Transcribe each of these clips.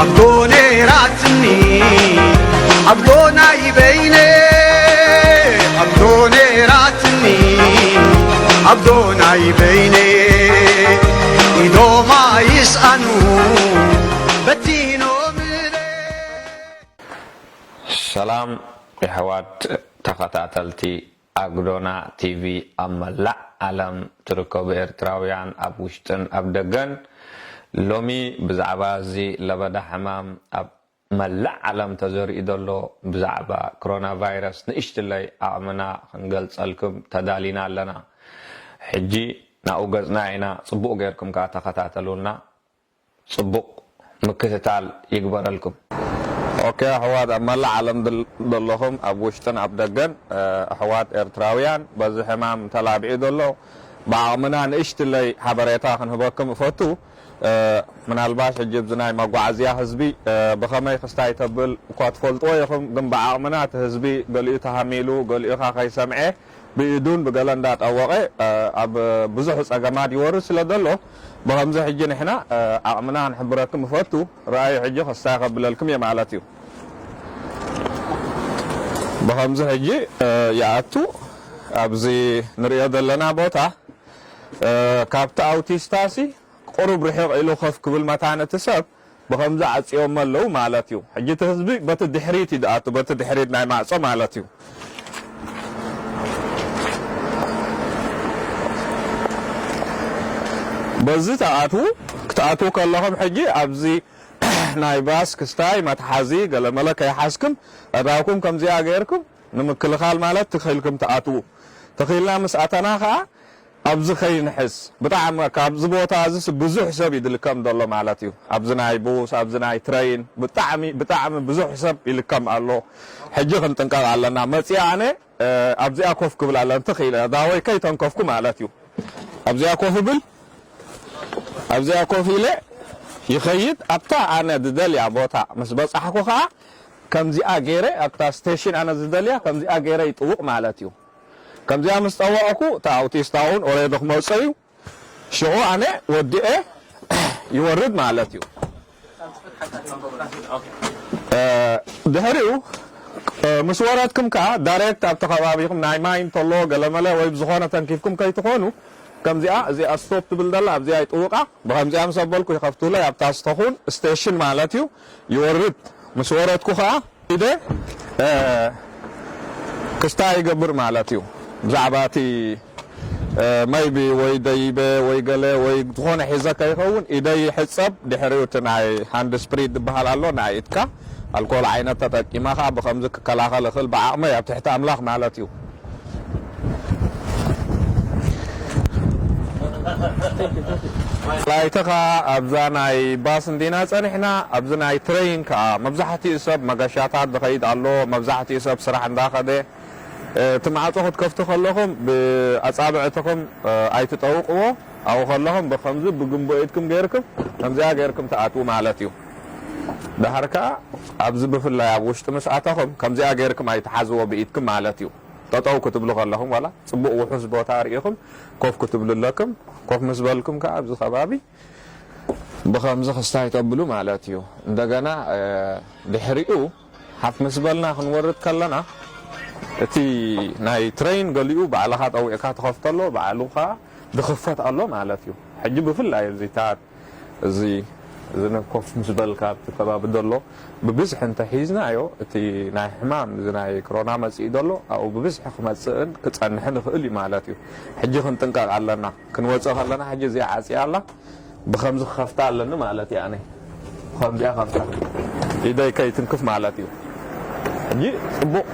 ኣዶ ነይራትኒ ኣዶ ናይ በይነ ኣዶ ነይራትኒ ኣዶ ናይ በይነ ኢዶማ ይስኣኑ በቲኖምለ ሰላም የሕዋት ተኸታተልቲ ኣግዶና ቲቪ ኣብ መላእ ዓለም ትርከቡ ኤርትራውያን ኣብ ውሽጥን ኣብ ደገን ሎሚ ብዛዕባ እዚ ለበዳ ሕማም ኣብ መላእ ዓለም ተዘሪኡ ዘሎ ብዛዕባ ኮሮና ቫይረስ ንእሽትለይ ዓቕምና ክንገልጸልኩም ተዳሊና ኣለና። ሕጂ ናብኡ ገጽና ኢና። ጽቡቕ ጌርኩም ከኣ ተኸታተሉና። ጽቡቕ ምክትታል ይግበረልኩም። ኦኬ ኣሕዋት ኣብ መላእ ዓለም ዘለኹም ኣብ ውሽጥን ኣብ ደገን ኣሕዋት ኤርትራውያን በዚ ሕማም ተላቢዑ ዘሎ ብዓቕምና ንእሽትለይ ሓበሬታ ክንህበኩም እፈቱ። ምናልባሽ ሕጂ ብዚ ናይ መጓዓዝያ ህዝቢ ብኸመይ ክስታይ ተብል እኳ ትፈልጥዎ ኢኹም፣ ግን ብዓቕምና እቲ ህዝቢ ገሊኡ ተሃሚሉ ገሊኡ ኸ ከይሰምዐ ብኢዱን ብገለ እንዳጠወቐ ኣብ ብዙሕ ጸገማት ይወርድ ስለ ዘሎ ብኸምዚ ሕጂ ንሕና ዓቕምና ክንሕብረኩም እፈቱ። ረኣዩ ሕጂ ክስታይ ከብለልኩም እየ ማለት እዩ። ብኸምዚ ሕጂ ይኣቱ ኣብዚ ንሪኦ ዘለና ቦታ ካብቲ ኣውቲስታሲ ቁሩብ ርሕቕ ኢሉ ኮፍ ክብል መታን እቲ ሰብ ብኸምዚ ዓጽዮሞ ኣለዉ ማለት እዩ። ሕጂ እቲ ህዝቢ በቲ ድሕሪት እዩ ዝኣቱ፣ በቲ ድሕሪት ናይ ማዕጾ ማለት እዩ። በዚ ትኣትዉ ክትኣትዉ ከለኹም ሕጂ ኣብዚ ናይ ባስ ክስታይ መትሓዚ ገለመለ ከይሓዝክም ኣእዳውኩም ከምዚኣ ገይርኩም ንምክልኻል ማለት ትኽኢልኩም ትኣትዉ። ተኽኢልና ምስ ኣተና ኸኣ ኣብዚ ከይንሕዝ ብጣዕሚ ካብዚ ቦታ እዚ ብዙሕ ሰብ ይድልከም ዘሎ ማለት እዩ። ኣብዚ ናይ ቡስ ኣብዚ ናይ ትረይን ብጣዕሚ ብጣዕሚ ብዙሕ ሰብ ይልከም ኣሎ። ሕጂ ክንጥንቀቕ ኣለና። መፅኣ ኣነ ኣብዚኣ ኮፍ ክብል ኣለኒ ተኽኢለ ዳወይ ከይተንከፍኩ ማለት እዩ። ኣብዚኣ ኮፍ ብል ኣብዚኣ ኮፍ ኢለ ይኸይድ ኣብታ ኣነ ዝደልያ ቦታ ምስ በፃሕኩ ከዓ ከምዚኣ ገይረ ኣብታ ስቴሽን ኣነ ዝደልያ ከምዚኣ ገይረ ይጥውቕ ማለት እዩ። ከምዚኣ ምስ ጠወቕኩ እቲ ኣውቲስታ እውን ኦሬዲ ክመፀ እዩ። ሽዑ ኣነ ወዲኤ ይወርድ ማለት እዩ። ድሕሪኡ ምስ ወረድኩም ከዓ ዳይሬክት ኣብቲ ከባቢኹም ናይ ማይ እንተሎ ገለመለ ወይ ብዝኾነ ተንኪፍኩም ከይትኾኑ ከምዚኣ እዚኣ ስቶፕ ትብል ዘላ ኣብዚኣ ይጥውቃ ብከምዚኣ ምስ ኣበልኩ ይኸፍቱለይ ኣብታ ዝተኹን ስቴሽን ማለት እዩ። ይወርድ ምስ ወረድኩ ከዓ ኢደ ክስታ ይገብር ማለት እዩ። ብዛዕባ እቲ maybe ወይ ደይበ ወይ ገለ ወይ ዝኾነ ሒዘ ከይኸውን ኢደይ ይሕፀብ። ድሕሪኡ እቲ ናይ ሃንድ ስፕሪት ዝበሃል ኣሎ ናይ ኢድካ ኣልኮል ዓይነት ተጠቂመ ከዓ ብከምዚ ክከላኸል እኽእል ብዓቕመይ ኣብ ትሕቲ ኣምላኽ ማለት እዩ። ላይተ ከዓ ኣብዛ ናይ ባስ እንዲና ፀኒሕና ኣብዚ ናይ ትሬይን ከዓ መብዛሕትኡ ሰብ መገሻታት ዝኸይድ ኣሎ። መብዛሕትኡ ሰብ ስራሕ እንዳኸደ እቲ ማዕፆ ክትከፍቱ ከለኹም ብኣፃብዕትኹም ኣይትጠውቅዎ። ኣብኡ ከለኹም ብከምዚ ብግንቦ ኢድኩም ገይርኩም ከምዚኣ ገይርኩም ትኣትዉ ማለት እዩ። ድሓር ከዓ ኣብዚ ብፍላይ ኣብ ውሽጢ ምስ ኣተኹም ከምዚኣ ገይርኩም ኣይትሓዝዎ ብኢድኩም ማለት እዩ። ጠጠው ክትብሉ ከለኹም ዋላ ፅቡቕ ውሑስ ቦታ ርኢኹም ኮፍ ክትብሉ ኣለኩም። ኮፍ ምስ በልኩም ከዓ ኣብዚ ከባቢ ብኸምዚ ክስታይ ተብሉ ማለት እዩ። እንደገና ድሕሪኡ ሓፍ ምስ በልና ክንወርድ ከለና እቲ ናይ ትሬን ገሊኡ ባዕልኻ ጠዊዕካ ትኸፍቶ ኣሎ፣ ባዕሉ ከዓ ዝኽፈት ኣሎ ማለት እዩ። ሕጂ ብፍላይ እዚታት እዚ እዚ ኮፍ ምስ በልካ ኣብቲ ከባቢ ዘሎ ብብዝሒ እንተሒዝናዮ እቲ ናይ ሕማም እዚ ናይ ክሮና መፅኢ ዘሎ ኣብኡ ብብዝሒ ክመፅእን ክፀንሕን ይኽእል እዩ ማለት እዩ። ሕጂ ክንጥንቀቕ ኣለና። ክንወፅእ ከለና ሕጂ እዚኣ ዓፅያ ኣላ ብኸምዚ ክኸፍታ ኣለኒ ማለት እዩ። ኣነ ብኸምዚኣ ከፍታ ኢደይ ከይትንክፍ ማለት እዩ። ሕጂ ፅቡቕ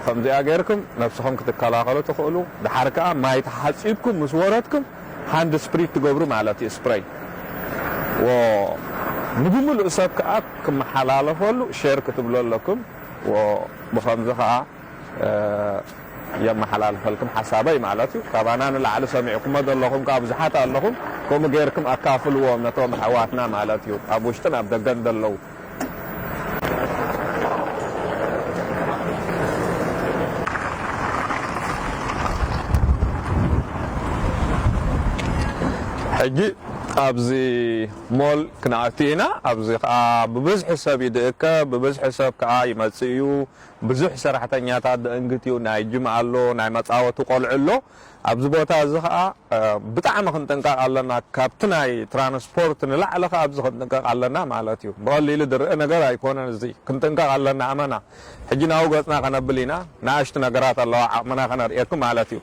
ከምዚኣ ገይርኩም ነብስኹም ክትከላኸሉ ትኽእሉ። ድሓር ከዓ ማይ ተሓፂብኩም ምስ ወረድኩም ሃንድ ስፕሪት ትገብሩ ማለት እዩ። ስፕረይ ንብምሉእ ሰብ ከዓ ክመሓላለፈሉ ሼር ክትብሉ ኣለኩም። ብኸምዚ ከዓ የመሓላልፈልኩም ሓሳበይ ማለት እዩ። ካባና ንላዕሊ ሰሚዕኩሞ ዘለኹም ከዓ ብዙሓት ኣለኹም። ከምኡ ገይርኩም ኣካፍልዎም ነቶም ኣሕዋትና ማለት እዩ ኣብ ውሽጥን ኣብ ደገን ዘለዉ። ሕጂ ኣብዚ ሞል ክንኣቱ ኢና። ኣብዚ ከዓ ብብዝሒ ሰብ ይድእከ፣ ብብዝሒ ሰብ ከዓ ይመጽእ እዩ። ብዙሕ ሰራሕተኛታት ደእንግት እዩ። ናይ ጅም ኣሎ፣ ናይ መጻወቲ ቆልዑ ኣሎ። ኣብዚ ቦታ እዚ ከዓ፣ እ፣ ብጣዕሚ ክንጥንቀቕ ኣለና። ካብቲ ናይ ትራንስፖርት ንላዕሊ ከዓ ኣብዚ ክንጥንቀቕ ኣለና ማለት እዩ። ብቐሊሉ ዝርእ ነገር ኣይኮነን እዚ። ክንጥንቀቕ ኣለና፣ ኣመና። ሕጂ ናብኡ ገጽና ከነብል ኢና። ንኣሽቱ ነገራት ኣለዋ፣ ዓቕምና ከነርእየኩም ማለት እዩ።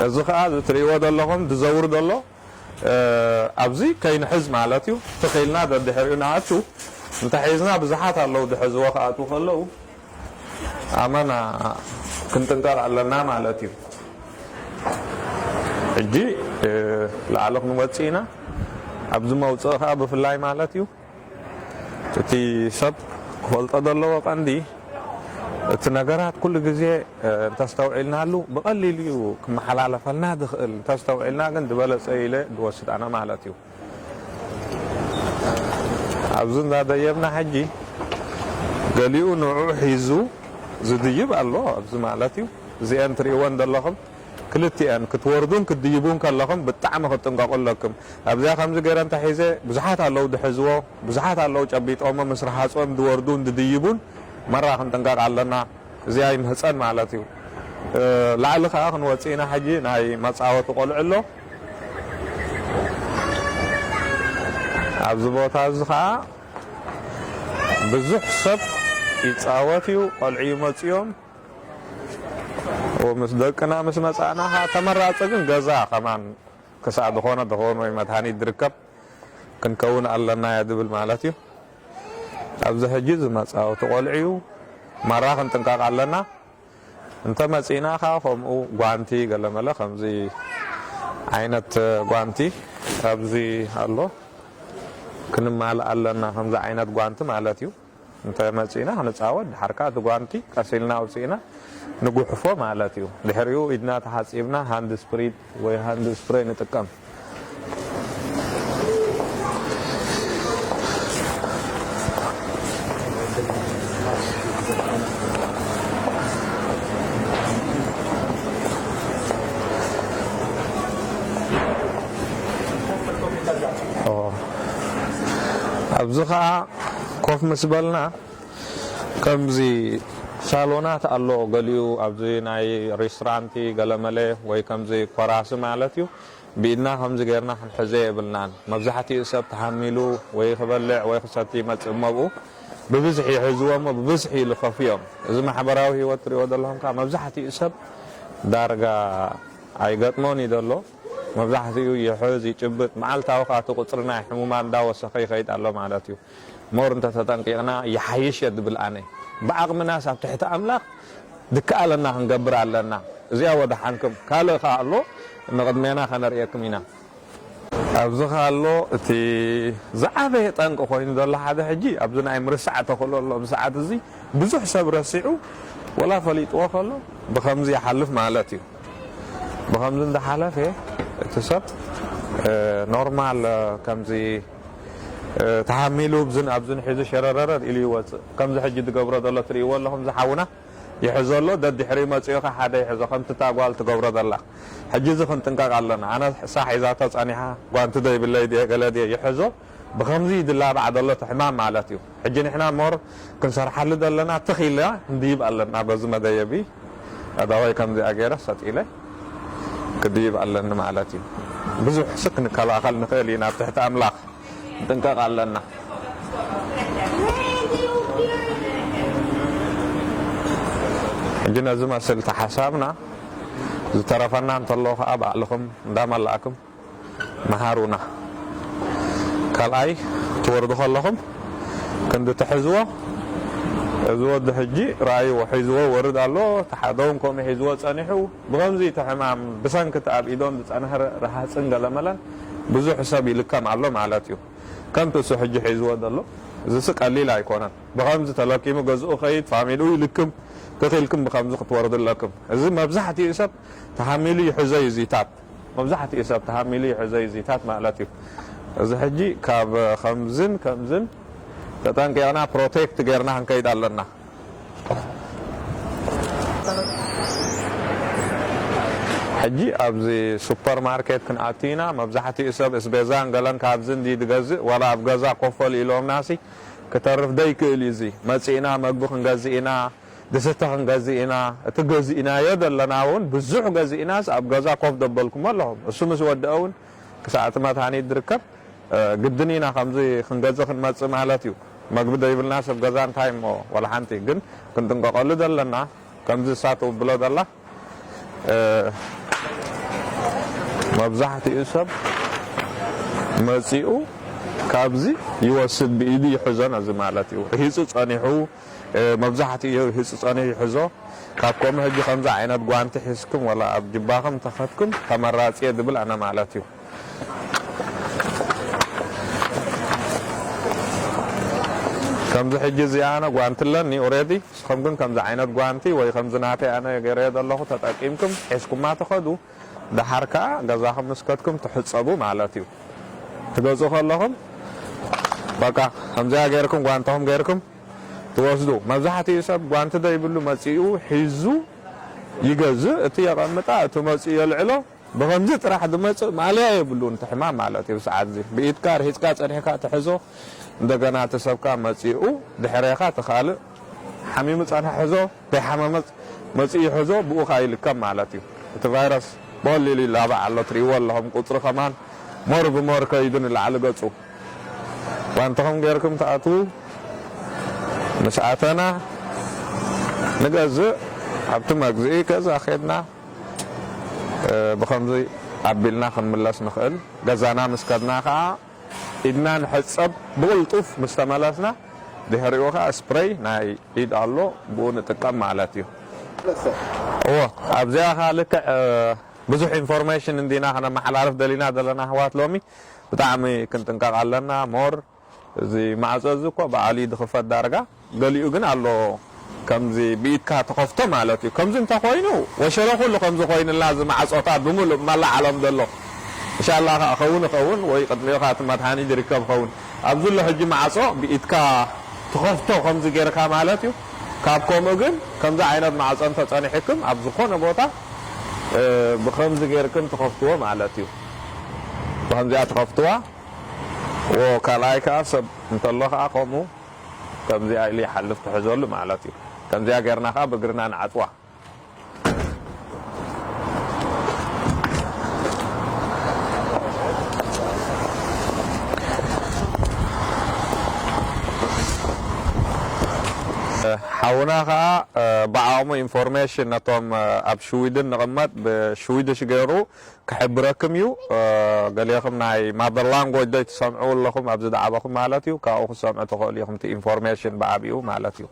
እዚ ከዓ እዚ ትርእይዎ ዘለኹም ዝዘውር ዘሎ፣ እ፣ ኣብዚ ከይንሕዝ ማለት እዩ። ትኺልና ደድሕሪኡ ንኣቱ። እንተሒዝና ብዙሓት ኣለዉ ዝሕዝዎ ክኣትዉ ከለዉ ኣመና ክንጥንቀቕ ኣለና ማለት እዩ። ሕጂ፣ እ፣ ላዕሊ ክንወጽእ ኢና። ኣብዚ መውጽኢ ከዓ ብፍላይ ማለት እዩ። እቲ ሰብ ክፈልጦ ዘለዎ ቀንዲ እቲ ነገራት ኩሉ ግዜ፣ እ፣ እንተስተውዒልናሉ ብቐሊሉ እዩ ክመሓላለፈልና ዝኽእል። እንተስተውዒልና ግን ዝበለጸ ኢለ ዝወስድ ኣነ ማለት እዩ። ኣብዚ እንዳደየብና ሕጂ ገሊኡ ንዕኡ ሒዙ ዝድይብ ኣሎ ኣብዚ ማለት እዩ። እዚአን ትርእይወን ዘለኹም ክልቲአን ክትወርዱን ክትድይቡን ከለኹም ብጣዕሚ ክትጥንቀቑ ኣለኩም። ኣብዚኣ ከምዚ ገይረ እንተሒዘ ብዙሓት ኣለዉ ዝሕዝዎ፣ ብዙሓት ኣለዉ ጨቢጦሞ ምስ ረሃጾም ዝወርዱን ዝድይቡን፣ መራ ክንጥንቀቕ ኣለና። እዚኣ ይምህጸን ማለት እዩ። እ፣ ላዕሊ ከኣ ክንወጽእ ኢና ሕጂ። ናይ መጻወቲ ቆልዑ ኣሎ ኣብዚ ቦታ እዚ ከኣ ብዙሕ ሰብ ይጻወት እዩ። ቆልዑ ይመጽኡ እዮም። ወምስ ደቅና ምስ መጻእና ኸኣ ተመራጺ ግን ገዛ ከማን ክሳዕ ዝኾነ ተኾን ወይ መድሃኒት ዝርከብ ክንከውን ኣለና እያ ዝብል ማለት እዩ። ኣብዚ ሕጂ እዚ መጻወቲ ቆልዑ እዩ። ማራ ክንጥንቀቕ ኣለና። እንተ መጺእና ኸኣ ከምኡ ጓንቲ ገለመለ ከምዚ ዓይነት ጓንቲ ኣብዚ ኣሎ። ክንማልእ ኣለና ከምዚ ዓይነት ጓንቲ ማለት እዩ። እንተ መጺእና ክንጻወት፣ ድሓር ከኣ እቲ ጓንቲ ቀስ ኢልና ኣውጺእና ንጉሕፎ ማለት እዩ። ድሕሪኡ ኢድና ተሓጺብና ሃንድ ስፕሪት ወይ ሃንድ ስፕሬይ ንጥቀም። ኦ፣ ኣብዚ ኸኣ ኮፍ ምስ በልና ከምዚ ሳሎናት ኣሎ፣ ገሊኡ ኣብዚ ናይ ሬስቶራንቲ ገለመለ ወይ ከምዚ ኮራሲ ማለት እዩ። ብኢድና ከምዚ ጌርና ክንሕዞ የብልናን። መብዛሕትኡ ሰብ ተሃሚሉ ወይ ክበልዕ ወይ ክሰቲ ይመጽእ እሞ ኣብኡ ብብዝሒ ይሕዝዎ እሞ ብብዝሒ ይልኸፉ እዮም። እዚ ማሕበራዊ ህይወት ትሪእዎ ዘለኹም ከኣ መብዛሕትኡ ሰብ ዳርጋ ኣይገጥሞን እዩ ዘሎ። መብዛሕትኡ ይሕዝ፣ ይጭብጥ፣ መዓልታዊ ከኣ እቲ ቁጽሪ ናይ ሕሙማን እንዳወሰኸ ይኸይድ ኣሎ ማለት እዩ። ሞር እንተተጠንቂቕና ይሓይሽ እየ ዝብል ኣነ። ብዓቕምናስ ኣብ ትሕቲ ኣምላኽ ዝከኣለና ክንገብር ኣለና። እዚኣ ወደሓንክም። ካልእ ከኣ ኣሎ፣ ንቕድሜና ከነርእየኩም ኢና። ኣብዚ ከኣ ኣሎ እቲ ዝዓበየ ጠንቂ ኮይኑ ዘሎ ሓደ ሕጂ፣ ኣብዚ ናይ ምርሳዕ ተኽእሎ ኣሎ። ኣብዚ ሰዓት እዚ ብዙሕ ሰብ ረሲዑ፣ ወላ ፈሊጥዎ ከሎ፣ ብኸምዚ ይሓልፍ ማለት እዩ። ብኸምዚ እንዳሓለፈ እቲ ሰብ፣ እ፣ ኖርማል፣ እ፣ ከምዚ፣ እ፣ ተሃሚሉ ብዝን ኣብዝን ሒዙ ሸረረረር ኢሉ ይወጽእ። ከምዚ ሕጂ ዝገብሮ ዘሎ ትርእይዎ ኣለኹም፣ ዝሓውና ይሕዞ ኣሎ፣ ደድሕሪኡ መጺኡ ኸዓ ሓደ ይሕዞ፣ ከምቲ እታ ጓል ትገብሮ ዘላ። ሕጂ እዚ ክንጥንቀቕ ኣለና። ኣነ እሳ ሒዛቶ ጸኒሓ፣ ጓንቲ ዶ ይብለይ ድየ፣ ገለ ድየ ይሕዞ፣ ብኸምዚ ይድላባዕ ዘሎ እቲ ሕማም ማለት እዩ። ሕጂ ንሕና ሞር ክንሰርሓሉ ዘለና ትኽ ኢልና ክንድይብ ኣለና። በዚ መደየቢ ቀዳዋይ ከምዚኣ ገይረ ሰጥ ኢለ ክድይብ ኣለኒ ማለት እዩ። ብዙሕ ስ ክንከላኸል ንኽእል ኢና። ኣብ ትሕቲ ኣምላኽ ክንጥንቀቕ ኣለና። ሕጂ ነዚ መስል ተሓሳብና ዝተረፈና እንተሎ ኸዓ ባዕልኹም እንዳመላእኩም መሃሩና። ካልኣይ ትወርዱ ከለኹም ክንዲ ትሕዝዎ፣ እዚ ወዲ ሕጂ ረኣይዎ፣ ሒዝዎ ወርድ ኣሎ፣ እቲ ሓደ እውን ከምኡ ሒዝዎ ጸኒሑ፣ ብኸምዚ እቲ ሕማም ብሰንኪ እቲ ኣብ ኢዶም ዝጸንሐ ረ-፣ ረሃጽን ገለመለን ብዙሕ ሰብ ይልከም ኣሎ ማለት እዩ። ከምቲ እሱ ሕጂ ሒዝዎ ዘሎ፣ እዚስ ቀሊል ኣይኮነን። ብኸምዚ ተለኪሙ ገዝኡ ኸይድ፣ ፋሚሊኡ ይልክም፣ ትኽ ኢልኩም ብኸምዚ ክትወርዱ ኣለኩም። እዚ መብዛሕትኡ ሰብ ተሃሚሉ ይሕዞ እዩ እዚታት። መብዛሕትኡ ሰብ ተሃሚሉ ይሕዞ እዩ እዚታት ማለት እዩ። እዚ ሕጂ ካብ ከምዝን ከምዝን ተጠንቂቕና ፕሮቴክት ጌርና ክንከይድ ኣለና። ሕጂ ኣብዚ ሱፐር ማርኬት ክንኣቱ ኢና። መብዛሕትኡ ሰብ እስቤዛን ገለን ካብዚ እንዲ ዝገዝእ፣ ዋላ ኣብ ገዛ ኮፈል ኢሎምናሲ ክተርፍ ደይክእል እዩ። እዚ መጺእና መግቢ ክንገዝእ ኢና፣ ድስቲ ክንገዝእ ኢና። እቲ ገዚእናዮ ዘለና እውን ብዙሕ ገዚእናስ ኣብ ገዛ ኮፍ ደበልኩሞ ኣለኹም። እሱ ምስ ወደአ እውን ክሳዕ እቲ መድሃኒት ዝርከብ፣ እ፣ ግድን ኢና ከምዚ ክንገዝእ ክንመጽእ ማለት እዩ። መግቢ ደይብልና ሰብ ገዛ እንታይ እሞ ዋላ ሓንቲ። ግን ክንጥንቀቐሉ ዘለና ከምዚ እሳ ትብሎ ዘላ፣ እ፣ መብዛሕትኡ ሰብ መጺኡ ካብዚ ይወስድ፣ ብኢዱ ይሕዞ ነዚ ማለት እዩ። ርሂጹ ጸኒሑ፣ እ፣ መብዛሕትኡ ርሂጹ ጸኒሑ ይሕዞ። ካብ ከምኡ ሕጂ ከምዚ ዓይነት ጓንቲ ሒዝኩም ዋላ ኣብ ጅባኹም ተኸድኩም ተመራጺ እየ ዝብል ኣነ ማለት እዩ። ከምዚ ሕጂ እዚ ኣነ ጓንቲ ኣለኒ ኦሬዲ። ንስኹም ግን ከምዚ ዓይነት ጓንቲ ወይ ከምዚ ናተይ ኣነ ገይረዮ ዘለኹ ተጠቂምኩም ሒዝኩማ ትኸዱ። ደሓር ከኣ ገዛኹም ምስ ከድኩም ትሕጸቡ ማለት እዩ። ትገዝኡ ከለኹም በቃ ከምዚኣ ገይርኩም ጓንትኹም ገይርኩም ትወስዱ። መብዛሕትኡ ሰብ ጓንቲ ዘይብሉ መጺኡ ሒዙ ይገዝእ። እቲ የቐምጣ፣ እቲ መጺኡ የልዕሎ። ብኸምዚ ጥራሕ ዝመጽእ ማልያ የብሉን፣ እቲ ሕማም ማለት እዩ። ብሰዓት እዚ ብኢድካ ርሂጽካ ጸኒሕካ ትሕዞ፣ እንደገና እቲ ሰብካ መጺኡ ድሕሬኻ እቲ ካልእ ሓሚሙ ጸንሐ ሕዞ፣ ዘይሓመመ መጺኡ ሕዞ፣ ብኡ ኸኣ ይልከም ማለት እዩ። እቲ ቫይረስ ብቐሊሉ ይላባዕ ኣሎ፣ ትርእይዎ ኣለኹም። ቁጽሪ ከማን ሞር ብሞር ከይዱ ንላዕሊ ገጹ። ጓንትኹም ጌርኩም ትኣትዉ። ምስ ኣተና ንገዝእ፣ ኣብቲ መግዝኢ ገዛ ኬድና፣ እ፣ ብኸምዚ ኣቢልና ክንምለስ ንኽእል። ገዛና ምስ ከድና ኸኣ ኢድና ንሕጸብ ብቕልጡፍ ምስ ተመለስና፣ ድሕሪኡ ኸኣ ስፕሬይ ናይ ኢድ ኣሎ፣ ብኡ ንጥቀም ማለት እዩ። እዎ፣ ኣብዚኣ ኸኣ ልክዕ፣ እ፣ ብዙሕ ኢንፎርሜሽን እንዲና ከነመሓላልፍ ደሊና ዘለና ኣሕዋት፣ ሎሚ ብጣዕሚ ክንጥንቀቕ ኣለና። ሞር እዚ ማዕጾ እዚ እኮ ባዕሉ እዩ ዝኽፈት ዳርጋ። ገሊኡ ግን ኣሎ ከምዚ ብኢድካ ትኸፍቶ ማለት እዩ። ከምዚ እንተኾይኑ ወሸለ ኩሉ ከምዚ ኮይኑልና እዚ ማዕጾታት ብምሉእ መላእ ዓለም ዘሎ። እንሻላ ከኣ ኸውን ይኸውን ወይ ቅድሚኡ ከኣ እቲ መድሃኒት ይርከብ ኸውን። ኣብዚ ዘሎ ሕጂ ማዕጾ ብኢድካ ትኸፍቶ ከምዚ ጌርካ ማለት እዩ። ካብ ከምኡ ግን ከምዚ ዓይነት ማዕጾ እንተጸኒሕኩም ኣብ ዝኾነ ቦታ፣ እ፣ ብኸምዚ ጌርኩም ትኸፍትዎ ማለት እዩ። ብኸምዚኣ ትኸፍትዋ። ዎ፣ ካልኣይ ከኣ ሰብ እንተሎ ከኣ ከምኡ ከምዚኣ ኢሉ ይሓልፍ ትሕዘሉ ማለት እዩ። ከምዚኣ ጌርና ከኣ ብእግርና ንዓጽዋ። ሓውና ከኣ፣ እ፣ ብዓቕሙ ኢንፎርሜሽን ነቶም፣ እ፣ ኣብ ሽዊድን ንቕመጥ ብሽዊድሽ ገይሩ ክሕብረክም እዩ። እ፣ ገሊኹም ናይ ማደር ላንጎጅ ዶ ትሰምዑ ኣለኹም ኣብዚ ዝዓበኹም ማለት እዩ። ካብኡ ክሰምዑ ትኽእሉ ኢኹም እቲ ኢንፎርሜሽን ብዓቢኡ ማለት እዩ።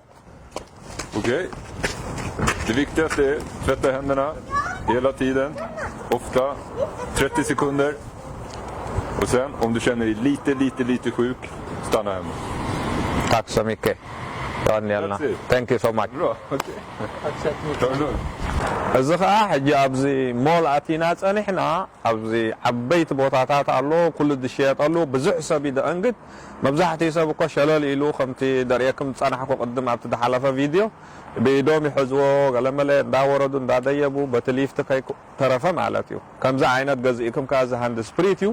Okej. Det viktigaste är tvätta händerna hela tiden, ofta, trettio sekunder. Och sen om du känner dig lite, lite, lite sjuk, stanna hemma. Tack så mycket. Daniel. That's it. Thank you so much. Bra, okej. Ta det lugnt. እዚ ኸኣ ሕጂ ኣብዚ ሞል ኣቲና ጸኒሕና፣ ኣብዚ ዓበይቲ ቦታታት ኣሎ፣ ኩሉ ዝሽየጠሉ፣ ብዙሕ ሰብ እዩ ዘእንግድ። መብዛሕትኡ ሰብ እኮ ሸለል ኢሉ፣ ከምቲ ደርእየኩም ዝጸናሕኩ ቅድም ኣብቲ ዝሓለፈ ቪድዮ፣ ብኢዶም ይሕዝዎ፣ ገለመለ እንዳወረዱ እንዳደየቡ፣ በቲ ሊፍት ከይተረፈ ማለት እዩ። ከምዚ ዓይነት ገዚእኩም ከኣ እዚ ሃንድ ስፕሪት እዩ።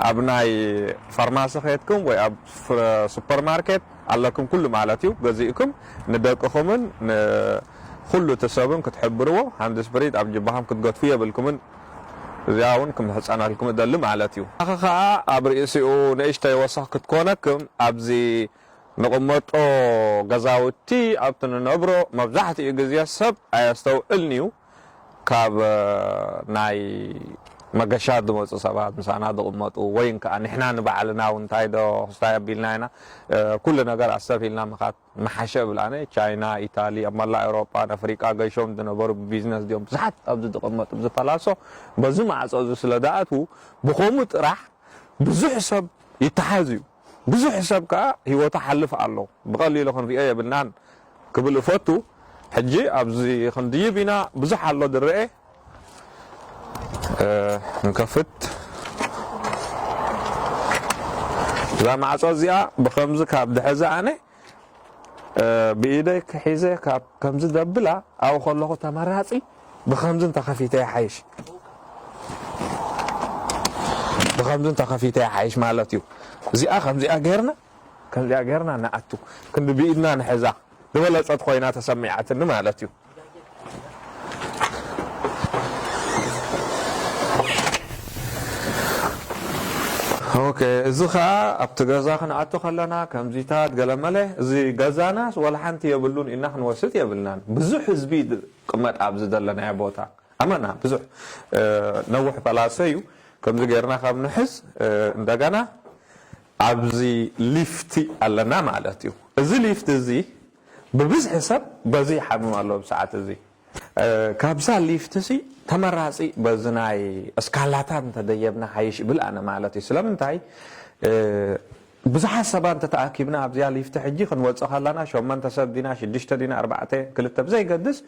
ኣብ ናይ ፋርማሲ ከድኩም ወይ ኣብ ፍረ-፣ ሱፐርማርኬት ኣለኩም ኩሉ ማለት እዩ። ገዚእኩም ንደቅኹምን ንኹሉ እቲ ሰብን ክትሕብርዎ፣ ሃንድ ስፕሪት ኣብ ጅባኹም ክትገትፉ የብልኩምን። እዚኣ እውን ክምሕጸነልኩም እደሊ ማለት እዩ። ኣኸ ኸኣ ኣብ ርእሲኡ ንእሽተይ ወሰኽ ክትኮነክም ኣብዚ ንቕመጦ ገዛውቲ፣ ኣብቲ ንነብሮ መብዛሕትኡ ግዜ ሰብ ኣየስተውዕልን እዩ። ካብ፣ እ፣ ናይ መገሻ ዝመጹ ሰባት ምሳና ዝቕመጡ፣ ወይን ከኣ ንሕና ንባዕልና እውን እንታይ ዶ ክስታይ ኣቢልና ኢና፣ እ፣ ኩሉ ነገር ኣስተብሂልና ምኻድ ምሓሸ እብል ኣነ። ቻይና፣ ኢታሊ፣ ኣብ መላእ ኤውሮጳን ኣፍሪቃ ገይሾም ዝነበሩ ብቢዝነስ ድዮም ብዙሓት ኣብዚ ዝቕመጡ፣ ኣብዚ ፓላሶ፣ በዚ ማዕጾ እዚ ስለ ዝኣትዉ፣ ብኸምኡ ጥራሕ ብዙሕ ሰብ ይተሓዝ እዩ። ብዙሕ ሰብ ከኣ ህይወቱ ሓልፍ ኣሎ። ብቐሊሉ ክንሪኦ የብልናን ክብል እፈቱ። ሕጂ ኣብዚ ክንድይብ ኢና፣ ብዙሕ ኣሎ ዝረኤ። እ፣ ንከፍት። እዛ ማዕጾ እዚኣ ብኸምዚ ካብ ድሕዚ ኣነ፣ እ፣ ብኢደይ ክሒዘ ካብ ከምዚ ዘብላ ኣብኡ ከለኹ ተመራጺ ብኸምዚ እንተኸፊተ ይሓይሽ። ብኸምዚ እንተኸፊተ ይሓይሽ ማለት እዩ። እዚኣ ከምዚኣ ጌርና፣ ከምዚኣ ጌርና ንኣቱ። ክንዲ ብኢድና ንሕዛ። ዝበለጸት ኮይና ተሰሚዓትኒ ማለት እዩ። ኦኬ፣ እዚ ኸኣ ኣብቲ ገዛ ክንኣቱ ከለና ከምዚታት ገለመለ፣ እዚ ገዛናስ ወላ ሓንቲ የብሉን ኢልና ክንወስድ የብልናን። ብዙሕ ህዝቢ ይቕመጥ ኣብዚ ዘለናዮ ቦታ። ኣመና ብዙሕ፣ እ፣ ነዊሕ ፓላሶ እዩ። ከምዚ ጌርና ካብ ንሕዝ፣ እ፣ እንደገና ኣብዚ ሊፍቲ ኣለና ማለት እዩ። እዚ ሊፍት እዚ ብብዝሒ ሰብ በዚ ይሓምም ኣሎ ኣብዚ ሰዓት እዚ። እ፣ ካብዛ ሊፍት ሲ ተመራጺ በዚ ናይ እስካላታት እንተደየብና ሓይሽ ይብል ኣነ ማለት እዩ። ስለምንታይ? እ፣ ብዙሓት ሰባት እንተተኣኪብና ኣብዚኣ ሊፍቲ ሕጂ ክንወጽእ ከለና ሸሞንተ ሰብ ዲና፣ ሽዱሽተ ዲና፣ ኣርባዕተ፣ ክልተ ብዘይገድስ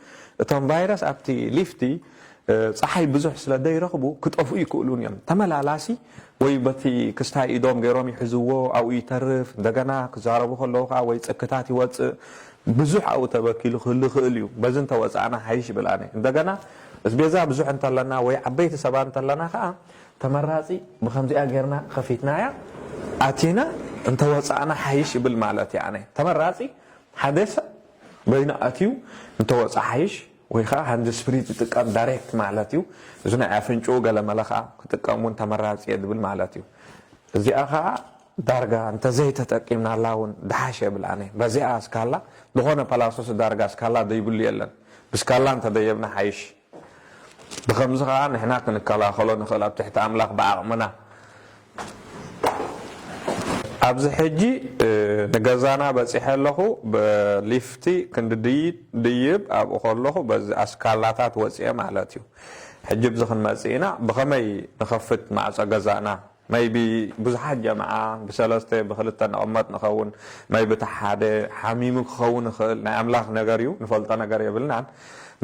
እቶም ቫይረስ ኣብቲ ሊፍቲ፣ እ፣ ጸሓይ ብዙሕ ስለ ዘይረኽቡ ክጠፍኡ ይክእሉን እዮም። ተመላላሲ ወይ በቲ ክስታይ ኢዶም ገይሮም ይሕዝዎ፣ ኣብኡ ይተርፍ። እንደገና ክዛረቡ ከለዉ ከኣ ወይ ጽክታት ይወጽእ። ብዙሕ ኣብኡ ተበኪሉ ክህሉ ይኽእል እዩ። በዚ እንተወጻእና ሓይሽ ይብል ኣነ። እንደገና እስቤዛ ብዙሕ እንተለና ወይ ዓበይቲ ሰባት እንተለና ከኣ ተመራጺ ብኸምዚኣ ጌርና ከፊትናያ ኣቲና እንተወጻእና ሓይሽ ይብል ማለት እዩ። ኣነ ተመራጺ ሓደ ሰብ በይኑ ኣትዩ እንተወጻ ሓይሽ ወይ ከኣ ሃንድ ስፕሪ ዝጥቀም ዳይሬክት ማለት እዩ። እዚ ናይ ኣፍንጭኡ ገለ መለ ከኣ ክጥቀም እውን ተመራጺ እየ ዝብል ማለት እዩ። እዚኣ ከኣ ዳርጋ እንተዘይተጠቂምናላ እውን ድሓሽ የብል ኣነ። በዚኣ እስካላ ዝኾነ ፓላሶስ ዳርጋ እስካላ ዘይብሉ የለን። ብስካላ እንተደየብና ሓይሽ። ብኸምዚ ከኣ ንሕና ክንከላኸሎ ንኽእል ኣብ ትሕቲ ኣምላኽ ብዓቕምና። ኣብዚ ሕጂ፣ እ፣ ንገዛና በጺሐ ኣለኹ። ብሊፍቲ ክንዲ ድይ-፣ ድይብ ኣብኡ ከለኹ በዚ ኣስካላታት ወጺኤ ማለት እዩ። ሕጂ ብዚ ክንመጽእ ኢና። ብኸመይ ንኸፍት ማዕጾ ገዛና? መይቢ ብዙሓት ጀምዓ ብሰለስተ ብኽልተ ንቕመጥ ንኸውን። መይቢ እቲ ሓደ ሓሚሙ ክኸውን ይኽእል። ናይ ኣምላኽ ነገር እዩ፣ ንፈልጦ ነገር የብልናን።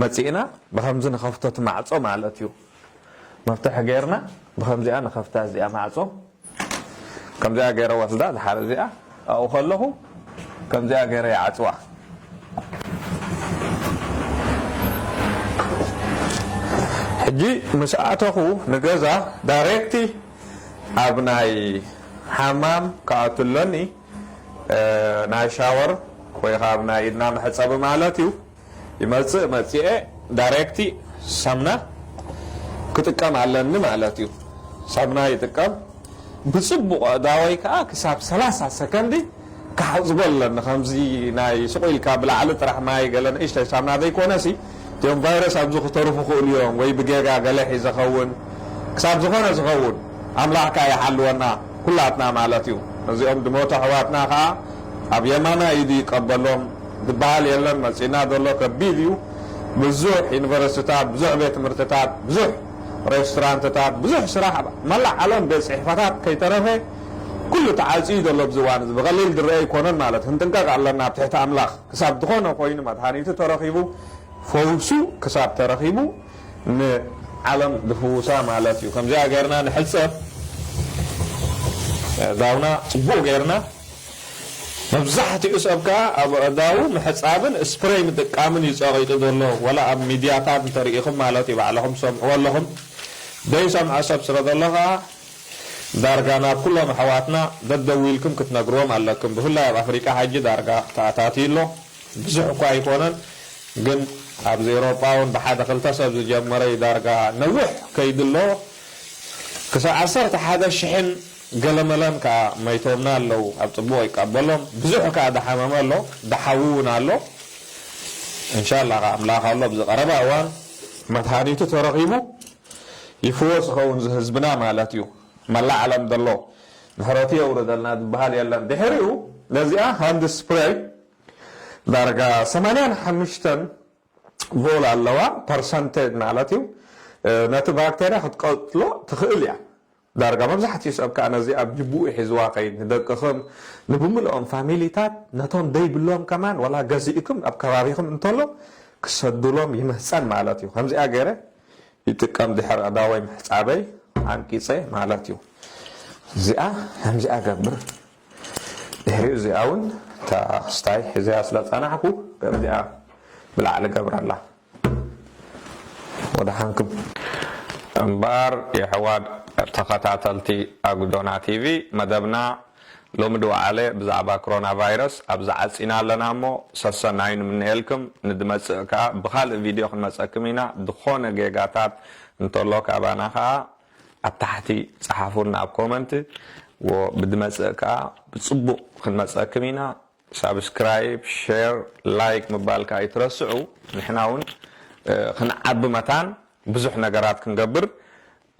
መጺእና ብኸምዚ ንኸፍቶ እቲ ማዕጾ ማለት እዩ። መፍትሒ ጌርና ብኸምዚኣ ንኸፍታ እዚኣ ማዕጾ። ከምዚኣ ገይረ ወስዳ፣ ዝሓር እዚኣ ኣብኡ ከለኹ ከምዚኣ ገይረ ይዓጽዋ። ሕጂ ምስ ኣተኹ ንገዛ ዳይሬክቲ ኣብ ናይ ሓማም ክኣቱ ኣለኒ። እ፣ ናይ ሻወር ወይ ከዓ ኣብ ናይ ኢድና መሕጸቢ ማለት እዩ። ይመጽእ፣ መጺኤ ዳይሬክቲ ሳምና ክጥቀም ኣለኒ ማለት እዩ። ሳምና ይጥቀም። ብጽቡቕ ኣእዳወይ ከኣ ክሳብ ሰላሳ ሰከንዲ ክሓጽቦ ኣለኒ። ከምዚ ናይ ስቕ ኢልካ ብላዕሊ ጥራሕ ማይ ገለ ንእሽተይ ሳምና ዘይኮነሲ፣ እቲኦም ቫይረስ ኣብዚ ክተርፉ ክእሉ እዮም፣ ወይ ብጌጋ ገለ ሒዘ ኸውን፣ ክሳብ ዝኾነ ዝኸውን ኣምላኽ ከኣ ይሓልወና ኩላትና ማለት እዩ። እዚኦም ድሞቱ ኣሕዋትና ከኣ ኣብ የማና ኢዱ ይቀበሎም። ዝበሃል የለን፣ መጺእና ዘሎ ከቢድ እዩ። ብዙሕ ዩኒቨርሲቲታት፣ ብዙሕ ቤት ትምህርትታት፣ ብዙሕ ሬስቶራንትታት፣ ብዙሕ ስራሕ፣ መላእ ዓለም ቤት ጽሕፈታት ከይተረፈ ኩሉ ተዓጽዩ ዘሎ ኣብዚ እዋን እዚ ብቐሊል ዝረአ ኣይኮነን ማለት ክንጥንቀቕ ኣለና ኣብ ትሕቲ ኣምላኽ። ክሳብ ዝኾነ ኮይኑ መድሃኒቱ ተረኺቡ፣ ፈውሱ ክሳብ ተረኺቡ ንዓለም ዝፍውሳ ማለት እዩ። ከምዚኣ ጌርና ንሕጸብ፣ ዳውና ጽቡቕ ጌርና መብዛሕትኡ ሰብ ከኣ ኣብ ኣእዳዉ ምሕጻብን ስፕሬይ ምጥቃምን እዩ ጸቒጡ ዘሎ። ወላ ኣብ ሚድያታት እንተርኢኹም ማለት እዩ፣ ባዕልኹም ትሰምዕዎ ኣለኹም። ዘይሰምዖ ሰብ ስለ ዘሎ ከኣ ዳርጋ ናብ ኩሎም ኣሕዋትና ደደዊልኩም ክትነግርዎም ኣለኩም። ብፍላይ ኣብ ኣፍሪቃ ሕጂ ዳርጋ ተኣታትዩ ኣሎ። ብዙሕ እኳ ኣይኮነን፣ ግን ኣብዚ ኤውሮጳ እውን ብሓደ ክልተ ሰብ ዝጀመረ እዩ። ዳርጋ ነዊሕ ከይዱ ኣሎ። ክሳብ ዓሰርተ ሓደ ሽሕን ገለመለን ከኣ መይቶምና ኣለዉ። ኣብ ጽቡቕ ይቀበሎም። ብዙሕ ከኣ ደሓመመ ኣሎ፣ ደሓዊ እውን ኣሎ። እንሻላ ከኣ ኣምላኽ ኣሎ፣ ኣብዚ ቀረባ እዋን መድሃኒቱ ተረኺቡ ይፍወስ ይኸውን እዚ ህዝብና ማለት እዩ። መላእ ዓለም ዘሎ ምሕረቱ የውርደልና ዝበሃል የለን። ድሕሪኡ ነዚኣ ሃንድ ስፕሬይ ዳርጋ ሰማንያን ሓሙሽተን ቮል ኣለዋ፣ ፐርሰንቴጅ ማለት እዩ። እ፣ ነቲ ባክቴርያ ክትቀትሎ ትኽእል እያ። ዳርጋ መብዛሕትኡ ሰብ ከኣ ነዚ ኣብ ጅቡኡ ሒዝዋ ከይድ፣ ንደቅኽም፣ ንብምልኦም ፋሚሊታት፣ ነቶም ደይብሎም ከማን፣ ወላ ገዚእኩም ኣብ ከባቢኹም እንተሎ ክሰዱሎም ይምህጸን ማለት እዩ። ከምዚኣ ገይረ ይጥቀም ድሕሪ ኣእዳወይ ምሕጻበይ ዓንቂጸ ማለት እዩ። እዚኣ ከምዚኣ ገብር። ድሕሪኡ እዚኣ እውን እታ ክስታይ ሒዘያ ስለ ጸናሕኩ ከምዚኣ ብላዕሊ ገብረላ። ወደ ሓንክም እምበኣር የሕዋት ተኸታተልቲ ኣጉዶና ቲቪ፣ መደብና ሎሚ ድወዓለ ብዛዕባ ኮሮና ቫይረስ ኣብዚ ዓጺና ኣለና እሞ፣ ሰሰናዩ ንምነየልኩም። ንድመጽእ ከኣ ብኻልእ ቪድዮ ክንመጸኩም ኢና። ዝኾነ ጌጋታት እንተሎ ካባና ከኣ ኣብ ታሕቲ ጸሓፉልና ኣብ ኮመንት። ወ-፣ ብድመጽእ ከኣ ብጽቡቕ ክንመጸኩም ኢና። ሳብስክራይብ፣ ሼር፣ ላይክ ምባል ከኣ ኣይትረስዑ። ንሕና እውን፣ እ፣ ክንዓቢ መታን ብዙሕ ነገራት ክንገብር።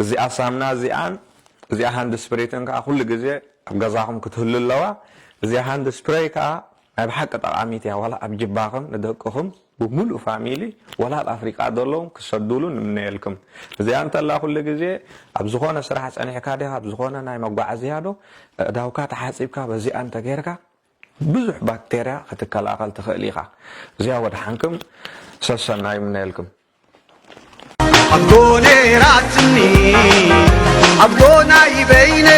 እዚኣ ሳምና እዚኣን፣ እዚኣ ሃንድ ስፕሪትን ከኣ ኩሉ ግዜ ኣብ ገዛኹም ክትህሉ ኣለዋ። እዚኣ ሃንድ ስፕሬይ ከኣ ናይ ብሓቂ ጠቓሚት እያ። ዋላ ኣብ ጅባኹም ንደቅኹም ብምሉእ ፋሚሊ፣ ዋላ ኣብ ኣፍሪቃ ዘለዉ ክሰዱሉ ንምነየልኩም። እዚኣ እንተላ ኩሉ ግዜ ኣብ ዝኾነ ስራሕ ጸኒሕካ ዲኻ፣ ኣብ ዝኾነ ናይ መጓዓዝያ ዶ፣ ኣእዳውካ ተሓጺብካ በዚኣ እንተጌርካ፣ ብዙሕ ባክቴርያ ክትከላኸል ትኽእል ኢኻ። እዚኣ ወድሓንኩም፣ ሰሰናዩ ምነየልኩም። ኣብ ጎኔ ራትኒ፣ ኣብ ጎናይ በይነ፣